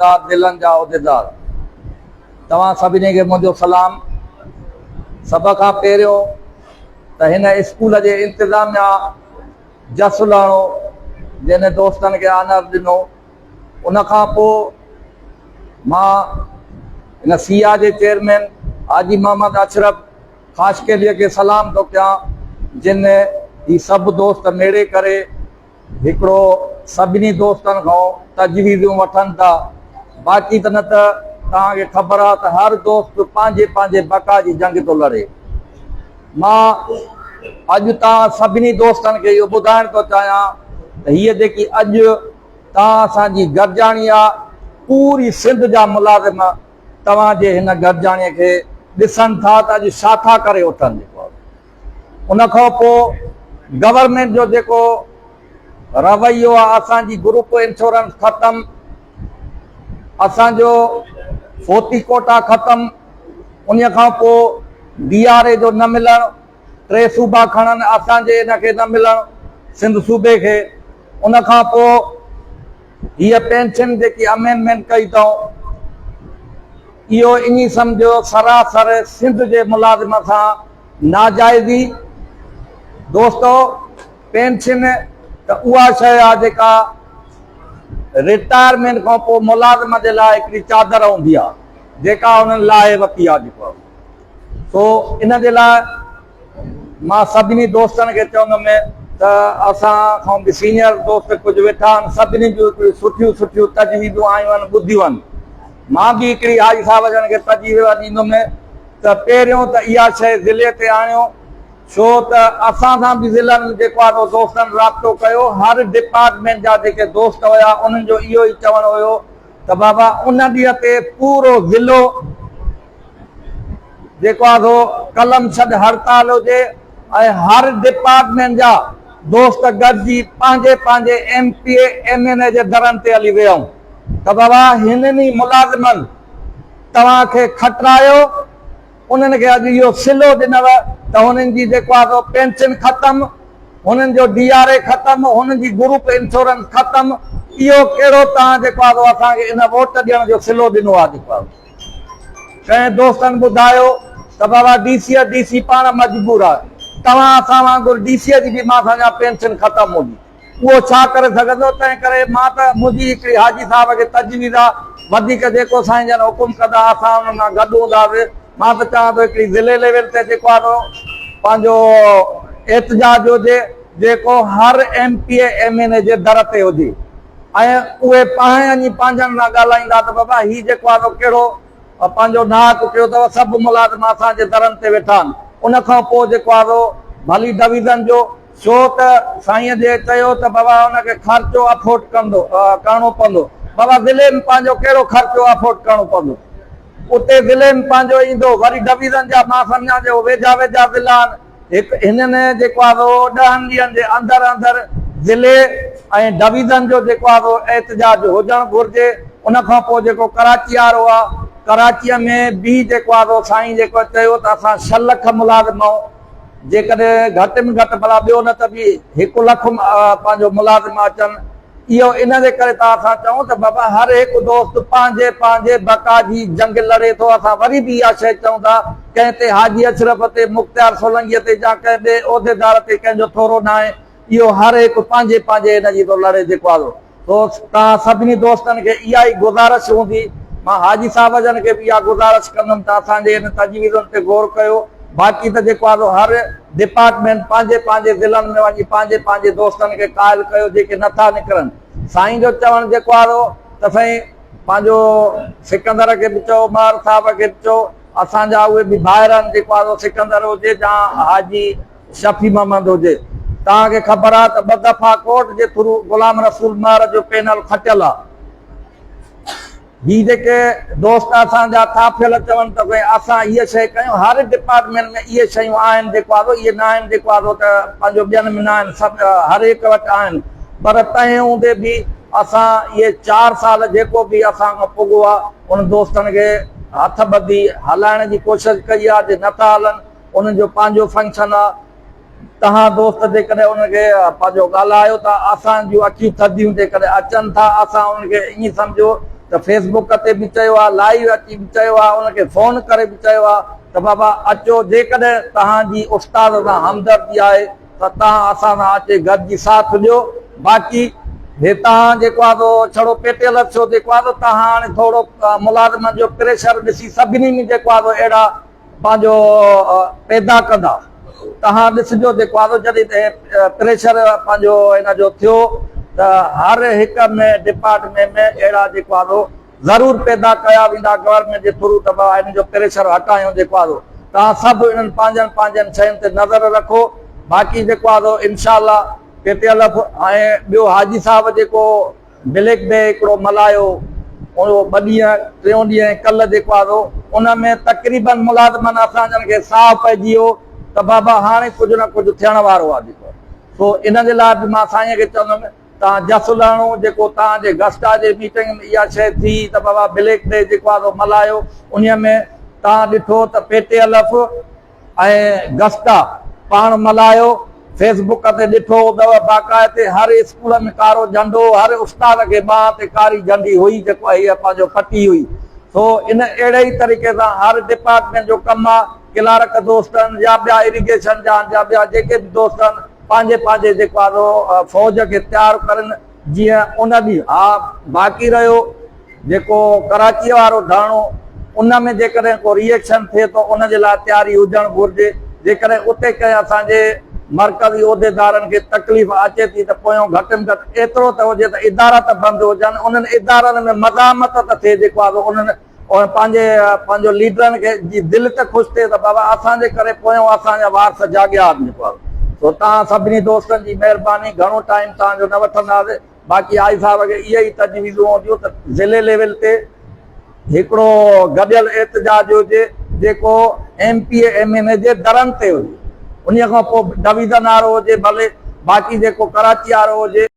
ضلعن جا عهديدار، توهان سڀني کي منهنجو سلام. سڀ کان پهريون ته هن اسڪول جي انتظاميا جس لهڻو جنهن دوستن کي آنر ڏنو. ان کان پوء مان هن سي آء جي چيئرمين حاجي محمد اشرف خاصخيليء کي سلام ٿو ڪيان جن هي سڀ دوست ميڙي ڪري هڪڙو سڀني دوستن کان تجويزون وٺن ٿا باقي ته نه ته توهان کي خبر آ ته هر دوست پنهنجي پنهنجي بقا جي جنگ ٿو لڙي. مان اڄ توهان سڀني دوستن کي اهو ٻڌائڻ ٿو چاهيان ته هيء جيڪي اڄ توهان اسان جي گڏجاڻي آ پوري سنڌ جا ملازم توهان جي هن گڏجاڻي کي ڏسن ٿا ته اڄ ڇا ٿا ڪري اٿن جيڪو ان کان پوء گورنمينٽ جو جيڪو رويو آ اسان جي گروپ انشورنس ختم، اسان جو فوتي ڪوٽا ختم، ان کان پوء ڊي آر اي جو نه ملڻ، ٽي صوبا کڻن اسان جي ان کي نه ملڻ سنڌ صوبي کي، ان کان پوء هيء پينشن جيڪي امينڊمينٽ ڪئي اٿئون اهو ائين سمجهو سراسر سنڌ جي ملازم سان ناجائزي. دوستو پينشن ته اها شيء آهي جيڪا رٽائرمينٽ کان پوء ملازم جي لاء هڪڙي چادر هوندي آهي جيڪا انهن لاهي ورتي آهي جيڪو سو ان جي لاء مان سڀني دوستن کي چوندم ته اسان کان به سينئر دوست ڪجهه ويٺا آهن سڀني جون هڪڙيون سٺيون سٺيون تجويزون آيون آهن ٻڌيون آهن مان به هڪڙي حاجي صاحب جن کي تجويز ڏيندم ته پهريون ته اها شيء ضلعي تي آڻيو ڇو ته اسان سان به ضلعن ۾ جيڪو آهي سو دوستن رابطو ڪيو هر ڊپارٽمينٽ جا جيڪي دوست هيا انهن جو اهو ئي چوڻ هيو ته بابا ان ڏينهن تي پورو ضلعو جيڪو آهي سو قلم ڇڏ هڙتال هجي ۽ هر ڊپارٽمينٽ جا دوست گڏجي پنهنجي پنهنجي M P A M N A جي درن تي هلي ويهون ته بابا هنن ئي ملازمن توهان کي کٽرايو انهن کي اڄ اهو صلو ڏنو ته هنن جي جيڪو آهي سو پينشن ختم، هنن جو ڊي آر اي ختم، هنن جي گروپ انشورنس ختم، اهو ڪهڙو توهان جيڪو آهي سو اسان کي ان ووٽ ڏيڻ جو صلو ڏنو آهي جيڪو آهي ڪنهن دوستن ٻڌايو ته بابا ڊي سي ڊي سي پاڻ مجبور آهي توهان اسان وانگر ڊي سي جي به مان سمجهان پينشن ختم هوندي. اهو ڇا ڪري سگهندو، تنهن ڪري مان ته منهنجي هڪڙي حاجي صاحب کي تجويز آ، وڌيڪ جيڪو سائين جن حڪم ڪندا اسان انهن سان گڏ هونداسين، مان ته چاهيان ٿو هڪڙي ضلعي ليول تي جيڪو آ سو پنهنجو احتجاج هجي جيڪو هر M P A M N A جي در تي هجي ۽ اهي پاڻ وڃي پنهنجن سان ڳالهائيندا ته بابا هي جيڪو آ سو ڪهڙو پنهنجو ناحق ڪيو اٿو، سڀ ملازم اسان جي درن تي ويٺا آهن، ان کان پوء جيڪو آ سو ڀلي ڊويزن جو ڇو ته سائينء جي چيو ته بابا ان کي خرچو افورڊ ڪندو ڪرڻو پوندو. بابا ضلعي ۾ پنهنجو ڪهڙو خرچو افورڊ ڪرڻو پوندو. اتي ضلعي ۾ پنهنجو ايندو وري ڊويزن جا مان سمجهان جي ويجها ويجها ضلعا آهن. هڪ هنن جيڪو آهي سو ڏهن ڏينهن جي اندر اندر ضلعي ۽ ڊويزن جو جيڪو آهي سو احتجاج هجڻ گهرجي. ان کان پوء جيڪو ڪراچي وارو آهي ڪراچيء ۾ به جيڪو آهي سو سائين جيڪو چيو ته اسان ڇهه لک ملازم آهيون. جيڪڏهن گهٽ ۾ گهٽ ڀلا ٻيو نه ته به هڪ لک پنهنجو ملازم اچن اهو ان جي ڪري ته اسان چئون ته بابا هر هڪ دوست پنهنجي پنهنجي بقا جي جنگ لڙي ٿو اسان وري به اها شيء چئون ٿا ڪنهن تي حاجي اشرف تي مختيار سولنگيء تي يا ڪنهن ٻئي عهديدار تي ڪنهن جو ٿورو ناهي اهو هر هڪ پنهنجي پنهنجي ان جي ٿو لڙي جيڪو آهي سو توهان سڀني دوستن کي اها ئي گذارش هوندي، مان حاجي صاحب جن کي به اها گذارش ڪندم ته اسان جي انهن تجويزن تي غور ڪيو، باقي ته جيڪو آهي سو هر ڊپارٽمينٽ پنهنجي پنهنجي ضلعن ۾ وڃي پنهنجي پنهنجي دوستن کي قائل ڪيو جيڪي نه ٿا نڪرن. سائين جو چوڻ جيڪو آهي سو ته سائين پنهنجو سڪندر کي به چئو، مهر صاحب کي به چئو، اسان جا اهي به ڀائر آهن جيڪو آهي سو سڪندر هجي يا حاجي شفيع محمد هجي. توهان کي خبر آهي ته ٻه دفعا ڪورٽ جي ٿرو غلام رسول مهر جو پينل کٽيل آهي. هي جيڪي دوست اسان جا ٿاڦيل چون ته سائين اسان هيء شيء ڪيون، هر ڊپارٽمينٽ ۾ اهي شيون آهن جيڪو آهي سو اهي نه آهن جيڪو آهي سو ته پنهنجو ٻين ۾ نه آهن سڀ هر هڪ وٽ آهن پر تنهن هوندي به اسان اهي چار سال جيڪو به اسان کان پڳو آهي ان دوستن کي هٿ ٻڌي هلائڻ جي ڪوشش ڪئي آهي جي نٿا هلن انهن جو پنهنجو فنڪشن آ. توهان دوست جيڪڏهن انهن کي پنهنجو ڳالهايو ته اسان جون اکيون ٿڌيون جيڪڏهن اچن ٿا اسان انهن کي ائين سمجهو ته فيس بڪ تي به چيو آهي، لائيو اچي به چيو آهي، ان کي فون ڪري به چيو آهي ته بابا اچو جيڪڏهن توهان جي استاد سان همدردي آهي ته توهان اسان سان اچي گڏجي ساٿ ڏيو باقي هي توهان جيڪو آهي سو ڇڙو پيٽيل ٿيو جيڪو آهي سو توهان هاڻي ٿورو ملازمن جو پريشر ڏسي سڀني ۾ جيڪو آهي سو اهڙا پنهنجو پيدا ڪندا توهان ڏسجو جيڪو آهي سو جڏهن پريشر پنهنجو هن جو ٿيو ته هر هڪ ۾ ڊپارٽمينٽ ۾ اهڙا جيڪو آهي سو ضرور پيدا ڪيا ويندا گورنمينٽ جي ٿرو ته بابا هن جو پريشر هٽايون جيڪو آهي سو توهان سڀ انهن پنهنجن پنهنجن شين تي نظر رکو باقي جيڪو آهي سو انشاء الله پي پي الف ۽ ٻيو حاجي صاحب جيڪو بليڪ ڊي هڪڙو ملهايو اهو ٻه ڏينهن ٽيون ڏينهن ۽ ڪلهه جيڪو آهي سو ان ۾ تقريبن ملازمن اسان جن کي ساهه پئجي ويو ته بابا هاڻي ڪجهه نه ڪجهه ٿيڻ وارو آهي جيڪو سو ان جي لاء به مان سائين کي چوندم توهان جس لهڻو جيڪو توهان جي گسٽا جي ميٽنگ ۾ اها شيء ٿي ته بابا بليڪ ڊي جيڪو آهي سو ملهايو انهيء ۾ توهان ڏٺو ته پي ٽي الف ۽ گسٽا پاڻ ملهايو فيس بڪ تي ڏٺو هوندؤ باقاعدي هر اسڪول ۾ ڪارو جهنڊو هر استاد کي ٻانهن تي ڪاري جهنڊي هئي جيڪو هيء پنهنجو پٽي هئي سو ان اهڙي ئي طريقي سان هر ڊپارٽمينٽ جو ڪم آهي ڪلارڪ دوست آهن يا ٻيا اريگيشن جا آهن يا ٻيا جيڪي به دوست آهن پنهنجي پنهنجي جيڪو آهي سو فوج کي تيار ڪرن جيئن ان ڏينهن ها باقي رهيو جيڪو ڪراچيء وارو ڌرڻو ان ۾ جيڪڏهن ڪو ري ايڪشن ٿئي ٿو ان جي لاء تياري هجڻ گهرجي جيڪڏهن اتي ڪنهن اسان جي مرڪزي عهديدارن کي تڪليف اچي ٿي ته پويون گهٽ ۾ گهٽ ايترو ته هجي ته ادارا ته بند هجن انهن ادارن ۾ مزاحمت ته ٿئي جيڪو آهي سو انهن ۽ پنهنجي پنهنجو ليڊرن کي جي دل ته خوش ٿئي ته بابا اسان جي ڪري پويون اسان جا وارث جاڳيا آهن جيڪو آهي سو توهان سڀني دوستن جي مهرباني گهڻو ٽائيم توهان جو نه وٺنداسين باقي آئي صاحب کي اهي ئي تجويزون هونديون ته ضلعي ليول تي هڪڙو گڏيل احتجاج هجي جيڪو M P A M N A جي درن تي هجي انهي کان پوء ڊويزن وارو هجي ڀلي باقي جيڪو ڪراچي وارو هجي.